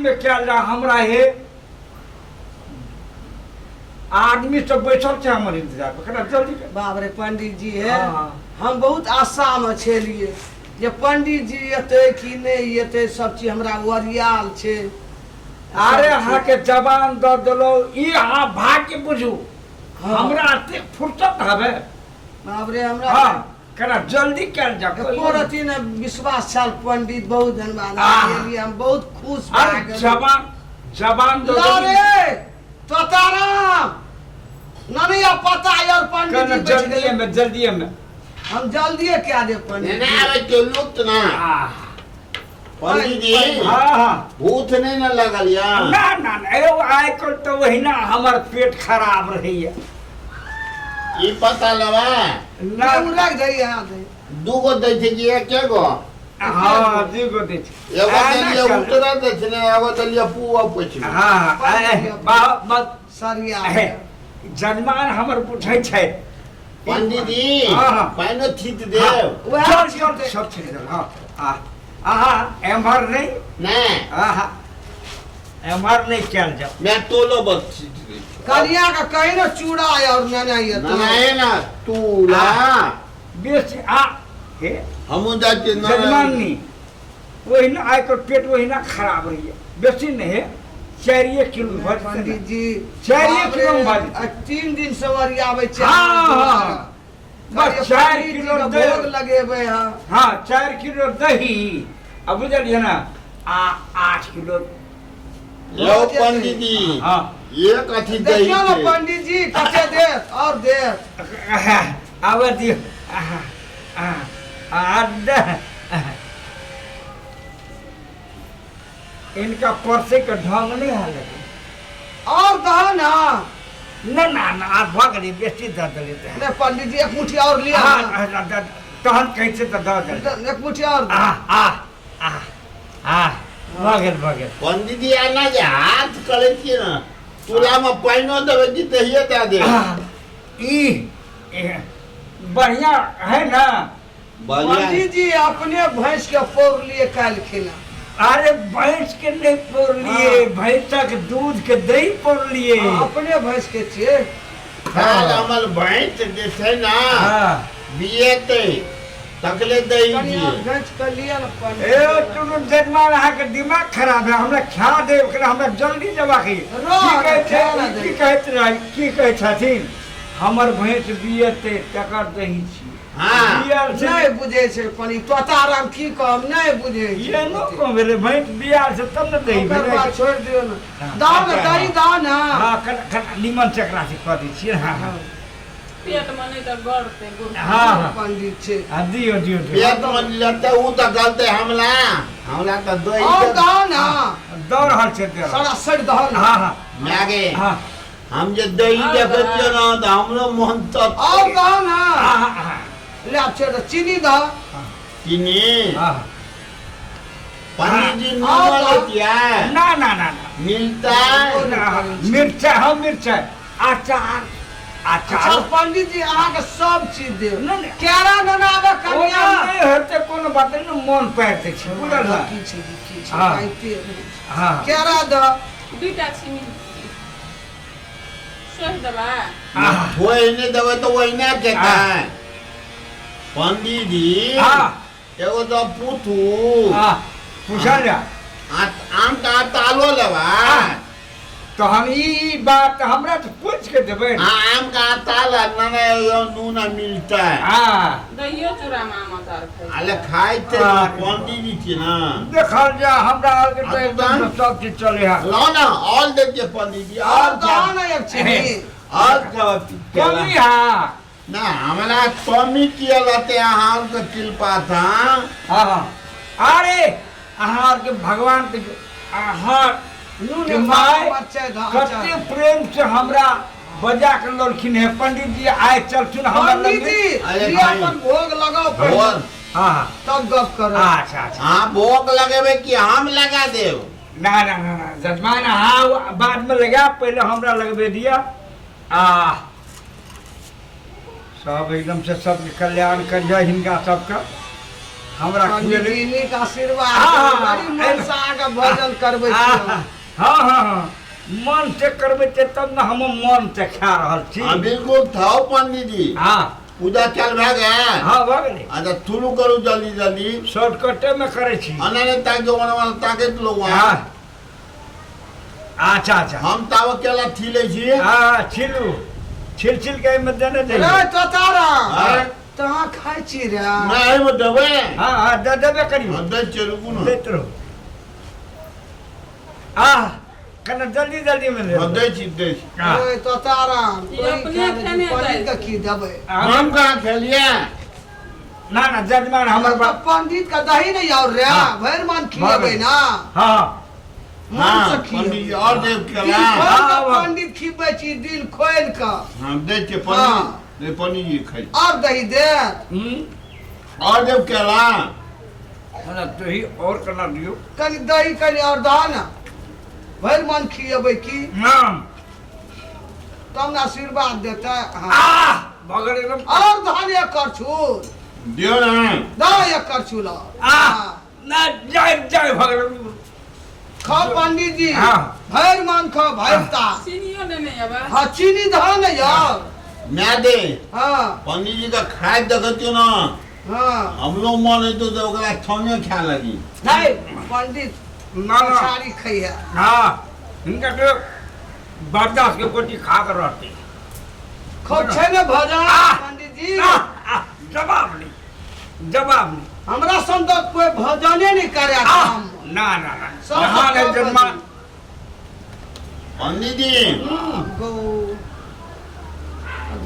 जल्दीमे कयल जाय। हमरा हे आदमी सब बैसल छै हमर इंतजार मे, कना जल्दी कर। बाप रे पंडित जी हे, हाँ। हम बहुत आशा में छलिए जे पंडित जी एतै कि नहीं एतै, सब चीज हमरा ओरियाल छै। अरे अहाँके जवान दऽ देलहुँ, ई अहाँ भाग्य बुझू। हाँ। हमरा एतेक फुर्सत हवे। बाप रे हमरा हाँ, कना जल्दी कयल जाओ। एको रति ने विश्वास छल पंडित, बहुत धन्यवाद। आह। एलियै, हम बहुत खुश भए अरे गेलहुँ। जवान जवान दऽ ला देली। रे तोताराम ननैया पता यार पंडित कना जी बचि जल्दी गेलै। में, जल्दी में। हम जल्दिए कए देब पंडित नहीं जी। आबै के लुप्त ना। आह, पंडित जी हाँ हाँ भूत नहीं ना लगल या? ना ना ना, एगो आइ काल्हि तऽ ओहिना हमर पेट खराब रहैया। ई पता लेबा? ना। ओ राखि दही यहाँ दही। दूगो दै छै कि एके गो? हाँ, दूगो दै छै। एगो आ, ना देलियै चल। उतरा दै छै ने, एगो देलियै पुआ पोछमे। हाँ हाँ, बस सरिया। हे, जजमान हमर बुझै छै। पंडित जी हाँ, हाँ। पानिओ छीट देब। वएह चल छीट चल दे। सब छीट देब। हाँ, आ आहा एम्हर नहि। नहि। आहा एम्हर नहि कयल जाओ। मैं तोलो बस छीट दै छी। कनिया के कही ने चूड़ा और नेने ये ना ना हे ना तूला। बेसी आ हे। हमहूँ जाइ छियै ना। जजमानी ओहिना आइ काल्हि पेट ओहिना खराब रहैया, बेसी नहि हे, 4 किलो भऽ जेतै ने। पंडित जी 4 बाप रे, किलो भऽ जेतै। आ 3 दिन से ओरियाबै छै। हाँ, हाँ। बस 4 पंडित जी किलो के दही। भोग लगेबै हम। हाँ, 4 किलो दही आ बुझलियै ने, आ 8 किलो। यौ पंडित जी हाँ। एक अथी दही देखियौ ने छै। पंडित जी कते देत और देत। आबऽ दियौ। आ इनका परसे के ढंग नहीं है लेकिन। और दह ना। ना ना ना, आब भऽ गेलै, बेसी दऽ देलियै तऽ। नहीं पंडित जी एक मुट्ठी और लिया। हाँ, हाँ, तहन कहै छै तऽ दऽ देलियै। एक मुट्ठी और। आ आ आ आ भऽ गेल, भऽ गेल। पंडित जी एना जे हाथ करै छियै ने, तुलामे पानिओ देबै कि दहिए दए देब? आ, ई बढ़िया है ना? बढ़िया। पंडित जी अपने भैंस के पौर लिए काल्हि खिना। अरे भैंस के नहीं पौरलिए, हाँ। भैंसक दूध के दही पौरलिए। हाँ, अपने भैंस के छियै। काल्हि हमर भैंस जे छै ने हाँ। बिएतै तकले दही कनि दियै। आब भैंस के लिए ने पंडित ए जी। तुनु जजमान अहाँके दिमाग खराब है, हमरा खा दे ओकरा, हमरा जल्दी जबाक है। रह, की कहै छै? खा दे। की कहैत रहै, की कहै छथिन? हमर भैंस बिएतै तकर दही छी। हाँ। बियाल छै। नहि बुझै छै पनी तोताराम, की कहब, नहि बुझै छै। ये नो कम भेलै, भैंस बियाल छै तब ने दही ओकर भेलै। बात छोड़ि दियौ ने। हाँ, दहो ने अच्छा, दही हाँ। दहो ने। हाँ, कन कन निमन से एकरा से कऽ दै छियै। हाँ हाँ। पेट में नहीं तो गड़ते गुड़। हाँ हाँ। पंडित छै। हाँ, दियौ दियौ दियौ। पेट मे लेतै ओ तऽ गलतै हमला, हमला तऽ दही और के- दहो ने। दऽ रहल छै, दऽ रहल। सड़ा सड़ि दहो ने। हाँ हाँ। माय गे, हाँ। हम जे दही और देखै दहो। छियै ने तऽ हमरो मोन तऽ और दहो ने। हाँ हाँ हाँ। ले आब छोड़ि दे, चीनी दहो। चीनी। हाँ। पंडित जी और नून दहो। लेतियै? ना ना ना ना। मिलतै? ना, मिर्चा, हाँ मिर्चा, अचार, अचार। अच्छा पंडित जी अहाँके सब चीज देब। नहि, नहि। केरा ननाबे ओना कनिया। नहि हेतै कोनो बात नहि, मोन पारि दै छै, बुझल ने? की छै, की छै, हाँ। खाइते रहै छै। हाँ। केरा दह। दुईटा छिमी सोहि देबा। आह। थोड़े नहि देबै तऽ ओहिना खेतै। पंडित जी हाँ। एगो तऽ पूछू। हाँ, पूछल जा। आम का तालो लेबा? तहन ई बात हमरा तऽ पूछ के देबै ने। हाँ, आम का ताल आ ना ना एगो नून आ मिलता है। हाँ। दहियो चूड़ा में आम अचार खाइ। अरे खाइ छै हाँ। पंडित जी छियै ना। देखल जा हमरा आरके तऽ आ एकदम तहन? सब चीज चले है। लाओ ना और देखिए पंडित जी और और दहो ने एक चीनी। और खाओ। कमी हाँ। ना हमरा कमी किया रहते अहाँ के कृपा था। हाँ हाँ। अरे अहाँ आरके भगवान के अहाँ नून के माय मरचाइ दहो, अचार। कते प्रेम से हमरा बजा के लड़खिन है पंडित जी, आइ चलथुन हमर पंडित लग। जी अरे लिअ भाई। अपन भोग लगाओ पहिले, भोग। हाँ हाँ। तब गप करब। अच्छा अच्छा। हाँ भोग लगेबे कि हम लगा देब? ना ना ना ना जजमान, हाँ बाद में लगा, पहले हमरा लगबे दिया। आ सब एकदम से सबके कल्याण करिए हिनका सबके। हमरा पंडित खुएली जी नीक आशीर्वाद हाँ, बड़ी मन से अहाँके भोजन करबै छी हाँ हम। हाँ हाँ मन से करबै ते तब ने हम मन से खा रहल छी। हाँ बिल्कुल थाओ पंडित जी। हाँ। पूजा चल भए गेल। हाँ भऽ गेलै। अच्छा शुरू करू जल्दी जल्दी। शॉर्टकटे में करै छी। अना ने ताके ओना वाला ताकत लोग। हाँ अच्छा अच्छा। हम ताव केला छीले छी। हाँ छिलू छिल छिल के एहिमे देने रे जइयौ। तोतारा हाँ। तहाँ खाइ छी रे। ना एहिमे देबै। हाँ हाँ दे देबे करियौ। हाँ, दै छियै रुकू ने। दैत रहू। आह कने जल्दी जल्दी में हाँ, दे। दै छी दै छी। हाँ। ओए तोतारा ई अपने खेने पंडित जाइ के की देबै? हम कहाँ खेलियै? ना ना जजमान हमर बाप। पंडित के दही नहीं और रे। हाँ। भरि मन खिएबै ना। हाँ मन हाँ से पंडित जी खिएबै। और देव दिल केला। खोलि हाँ, कऽ हाँ। पंडित खिबै छी दिल खोलि कऽ। हाँ दै छियै हाँ। पंडित दे पंडित जी खाइ। और दही दे। हम्म, और देव केला। हमरा दही और केना दियौ? कनि दही कनि और दह ने। भरि मन खिएबै की ना तब ने आशीर्वाद देतै। हाँ। आह भऽ गेल एकदम। और धन एक करछुल दियौ ने। दह एक करछुल और। आह हाँ। ना जाय जाय भऽ गेल। खाओ पंडित जी। हाँ। भरि मन खाओ भरि ता। चीनियो नेने अयबै। हाँ चीनी दह ने यार। मैं दे। हाँ। पंडित जी का खाइत देखै छियौ ने। हाँ। हमरो मन हेतौ तऽ ओकरा संगे खाय लगी। नहीं पंडित ना ना। पछाड़ी खैहे। हाँ हिनका के बर्दाश्त के गोटी खा के रहते। खूब छै ने भजन आह! पंडित जी। आह, आह, जवाब नहीं जवाब नहीं। हमरा सन तऽ कोई भजने नहीं करे आह, काम। ना ना ना सब यहाँ नहीं सब जन्मा। पंडित जी गो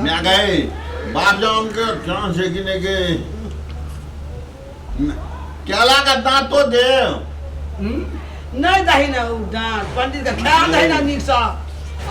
मैं गए बाप जान के चांस है कि नहीं के केला का दांत तो दे। हम्म? नहीं दही ना उ दाँत पंडित के ख्याल दही ना नीक सँ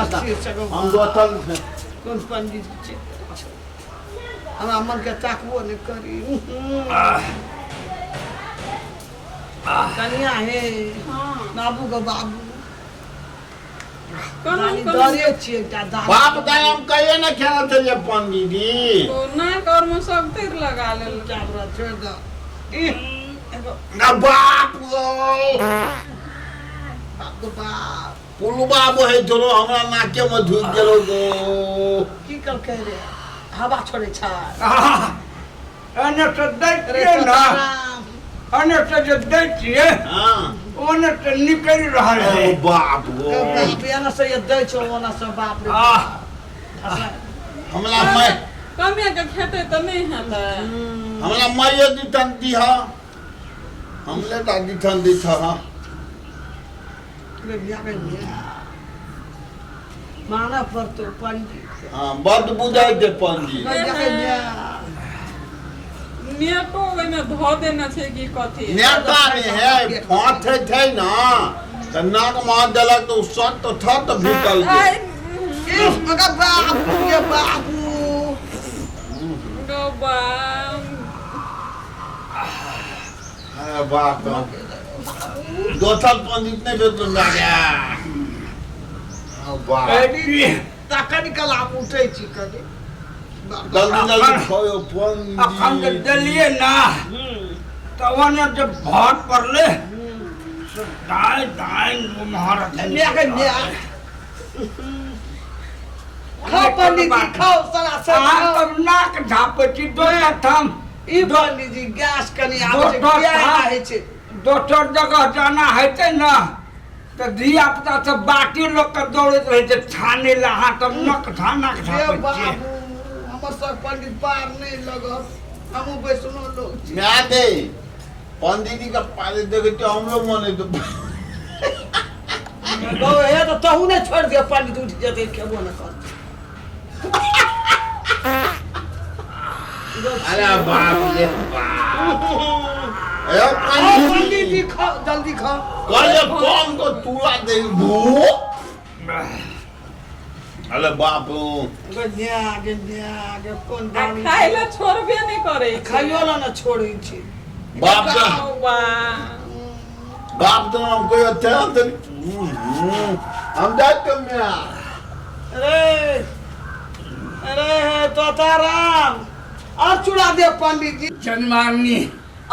अस्थिर से गो। हम दोतल कोन पंडित छै हमरा मन के ताकबो नहीं करी। कनिया हे। हाँ। बाबू गो बाबू। कोना दानी कोना डरे छियै एकटा दानी। बाप दाई हम कहिए ना खेला थे पंडित जी। ओ नाक और में सब तीर लगा लेलकै। चावरा छोड़ि दऽ। इह, एगो ना बाप गो। बाप गो बाप। पुलबा बहै छलो हमरा नाके में ढुकि गेलो गो। की कहलकै रे? हवा छोड़ै छै। आह, एने से दै अरे छियै ना। सताराम। एने से जे दै छियै हाँ ओने से निकलि रहल ओ है। बाप गो। बाप एना से ये दै छौ ओना से बाप रे। आह हमरा मैं कमे के खेतै तऽ नहि हेतै। हमरा माइयो दिथन दीह हमले ता दिथन दीथ। हाँ रे बिया रे बिया। मानऽ पड़तौ पंडित। हाँ बड बुझाइ छै पंडित। रे बिया रे बिया। नेटो ओहिमे धऽ देने छै कि कथी? नेता ने है फाँथे छै ना तऽ नाक मार देलक तऽ ओ सट थत भीतल गेल। आइ, इह, मगर बाप रे बाबू। गौ बाप। अरे बाप रे। दोसर पंडित नहि भेटल गया। बाप। तखन कला उठै छी कनि। जल्दी जल्दी खोयो अखन जे पंडित। देलियै ना तऽ ओने जे भर पड़लै से दाएँ दाएँ महाराज। म्या के म्या। खाओ पंडित जी खाओ सरासर अहाँ खाओ। तब नाक झापै छी दोसर ठाम। ई पंडित जी गैस कनि आबै छै दोसर किया एना ठाम होइ छै? दोसर जगह जाना हेतै ने तऽ धिया पुता सब बाटी लऽ कऽ दौड़ैत रहै छै छानै लए। अहाँ तब नक झा नाक हे झापै छियै। बाबू हमर सब पंडित पार नहीं लगत। हमहूँ वैष्णो लोग छी। माय दे पंडित जी के पाले देखे छियै हमरो मन हेतौ। गौ हे तऽ तहू नहि छोड़ि दिअ पंडित उठि जेतै खेबो नहि करतै। अरे बाप रे बाप। ए खाओ पंडित पंडित जी जी खाओ जल्दी खाओ। कहले कौन को तूला दे भू। अरे बाप रे। गे गे गे कोन आ दानी खाय लए छोड़बे नहि करै छै। खाइयो ला ने छोड़ै छी। बाप रे गौ बाप। बाप तो हम कोई अच्छा तो हम जाते मैं। अरे अरे तोताराम और चूड़ा दे पंडित जी। जन्मानी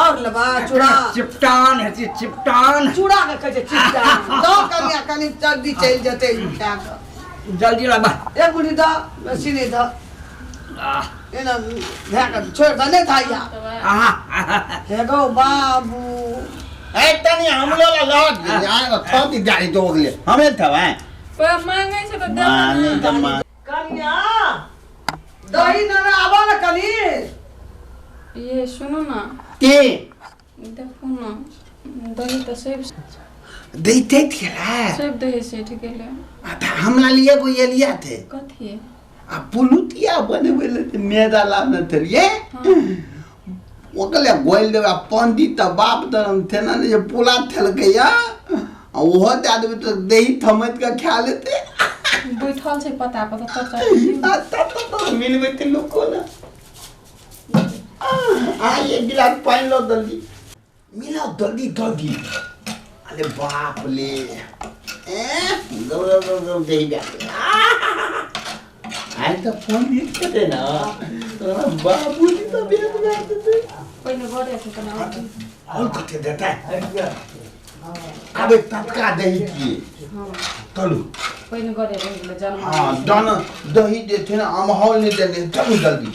और लेबा चूड़ा चिपटान हेतै चिपटान चूड़ा के कहै छै चिपटान दऽ कनिया कनि जल्दी चलि जेतै ई खा कऽ जल्दी लाबा एक मुट्ठी दऽ बेसी नहि दऽ एना धए कऽ छोड़ि दऽ नहि धाइया आहा हे गौ बाबू ए तनी हमलो ला लौट आ थोड़ी दाई दोगले हमे थवा पर मांगै छै तऽ देबै माने ने त मा कनिया दही ने आबऽ ने कनि ये सुनू ने के देखू ने दही तऽ सब दैते थिला सब दही सठि गेलै आ त हमला लिए को ये लिया थे कथी आ पुलुतिया बनबै ले त मेदा लाने थलिए ओकले गोइल देबै आ पंडित त बाप धर्म थे ना जे पुला थलकै या आ ओहो दए देबै तऽ दही थमैत के खा लेतै बैठल छै पता पता तर आ तब तऽ मिलबै तऽ लोको ना आ एक गिलास पानि लो जल्दी मिलाओ जल्दी जल्दी अरे बाप ले ए गौ गौ गौ गौ दही ब्याह आइ तऽ फोन यूज करे ना तोरा बाबूजी तऽ बेच बेच देतै पहिने घरे छै तऽ और कते देतै आबे तटका दही किए चलू पहिने घरे रहि गेलै जन्म हाँ दाना दही देते ना अमहौल नहीं देने चलू जल्दी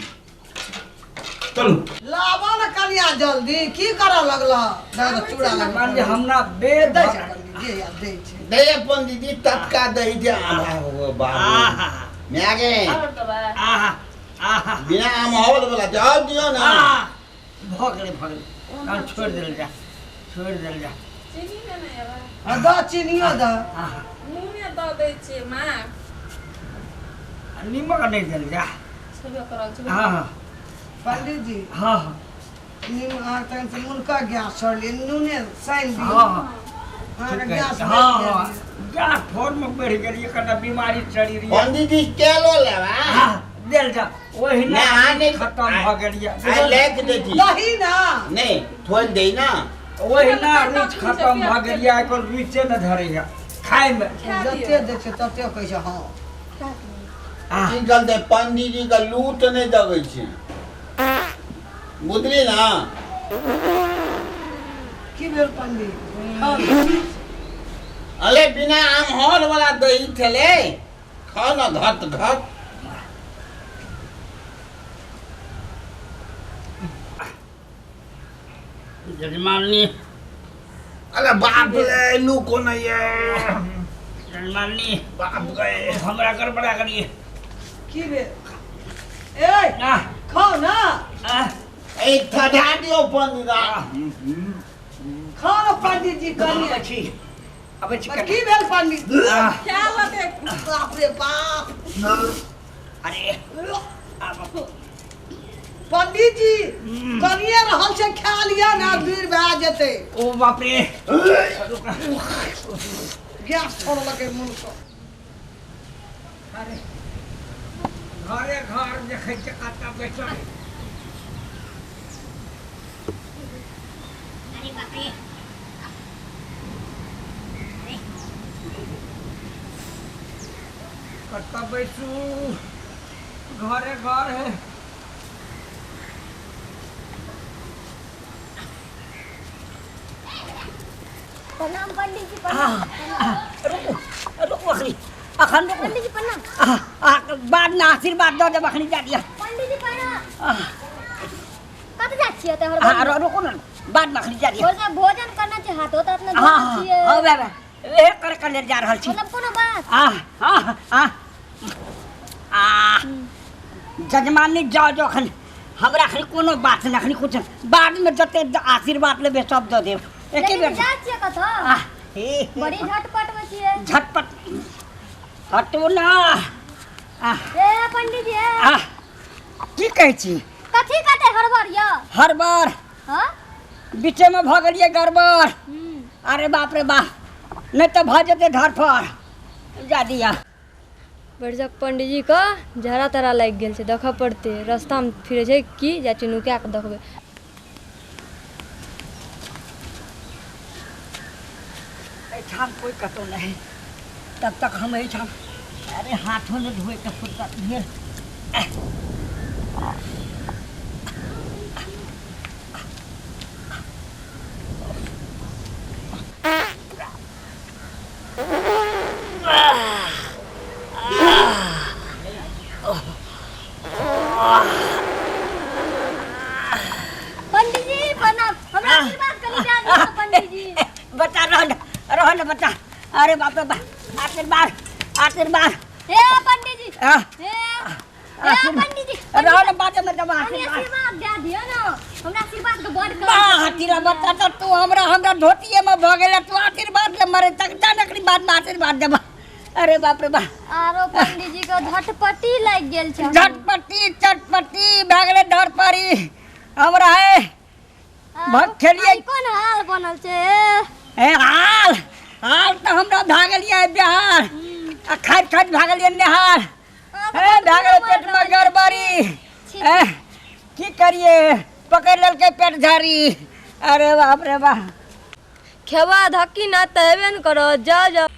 चलू लाबऽ ने कनिया जल्दी की करऽ लगलह दऽ दऽ चूड़ा लग मान जे हमरा बेद दै छै जल्दी जे यार दै छै दे अपन दीदी तटका दही दे आधा हो बाबू आहा मैं गे आहा आहा बिना अमहौल वाला जाओ दियो ना आह भऽ गेलै भऽ गेलै तहन छोड़ि देल जा छोड़ि देल जा चीनी ने नहि एबै आ दऽ चीनियो दऽ आहा नूने दऽ दै छियै माँ नीमक नहि देल जा छेबे करल छै हाँ हाँ पंडित जी हाँ हाँ नीम अहाँ तखन से मुनका गैस छोड़लियै नूने सानि दियौ हाँ हाँ अहाँके गैस हाँ हाँ गैस फॉर्म में बढ़ि गेलियै कनिटा बीमारी चढ़ि रही पंडित जी केलो लेवा हाँ देल जा ओहिना नहीं, हाँ, नहीं। खत्म भऽ गेलियै आ लेख देती दही ना नहीं थोड़ दे ना ओहिना रुचि खत्म भऽ गेलियै आइ काल्हि रुचिए नहि धरैया खायमे जते दै छै तते कहै छै हँ आह की चलते पंडित जी के लूट नहीं दगे छै बुझली ना की भेल पंडित खाउ अरे बिना आमहौल वाला दही छलै खाओ ना घट घट जजमानी अरे बाप रे लू को नहीं है जजमानी बाप गए हमरा गड़बड़ा करिए की भेल ए आह खाउ ना आह ए थधा दियो पंडित खाउ ने पंडित जी कनि अबै छी अबै छी की भेल पंडित जी आह खा लेतै बाप रे बाप अरे आब पंडित जी कनिए रहल छै खा लिअ ने दूर भए जेतै ओ बाप रे गैस छोड़लकै मुँहसँ अरे घरे घर देखै छियै कतऽ बैसल अरे बाप रे कतऽ बैसू घरे घर है प्रणाम पंडित जी प्रणाम रुकू रुकू अखनी अखन रुकू पंडित जी प्रणाम बाद में आशीर्वाद दऽ देब अखनी जा दिअ पंडित जी प्रणाम कत जाइ छियै तऽ हाँ हर रुकू ने बाद में अखनी जा दिअ भोजन भोजन करना छै हाथो तऽ अपना हाँ धोना हाँ छियै हाँ वएह वएह इहे करे के लेल जा रहल छी मतलब कोनो बात आ हाँ हाँ आ जजमानी जाओ जो अखन हमरा अखन कोनो बात नहि अखन कुछ बाद में जते आशीर्वाद लेबै सब दऽ देब एके लेकिन बेर जाइ छियै कतऽ आ हे हे, बड़ी झटपट मे छियै झटपट हटू ना आ ए पंडित जी ए, आ की कहै छी कथी कते हड़बड़ यऽ हड़बड़ हाँ बीचेमे भऽ गेलियै गड़बड़ अरे बाप रे बाप नहि तऽ भऽ जेतै धरफड़ जा दिया भरिसक पंडीजीके झड़ा तड़ा लागि गेल छै देखऽ पड़तै रस्तामे फिरै छै की जाइ छी नुका कऽ देखबै एहिठाम कोइ कतहु नहि तब तक हम एहिठाम अरे हाथो नहि धोएके फुर्सत भेल अरे बाप रे बाप, आशीर्वाद, आशीर्वाद। हे पंडित जी, आ, हे हे पंडित जी, रहो ना बाजे में जब कनी आशीर्वाद। आशीर्वाद दे दियो ना, हमरा आशीर्वाद के बड़ वाह, तीरा बच्चा तो तू हमरा हमरा धोतिये में भ गेल, तू आशीर्वाद ले मरे तक जान अखनी बाद में आशीर्वाद देबा। अरे बाप रे बाप। आरो पंडित जी के झटपटी लागि गेल छै। झटपटी चटपटी भए गेलै धरपरी हमरा है। भग खेलियै। ई कोन हाल बनल छै? ए हाल हाल तऽ हमरा भए गेलियै बिहार आ खाइत खाइत भए गेलियै नेहार। ए भए गेलै पेटमे गड़बड़ी। ए की करियै, पकड़ि लेलकै पेट झाड़ी। अरे बाप रे बाप। खेबा धक्की ना तऽ हेबे ने करत। जाओ जाओ।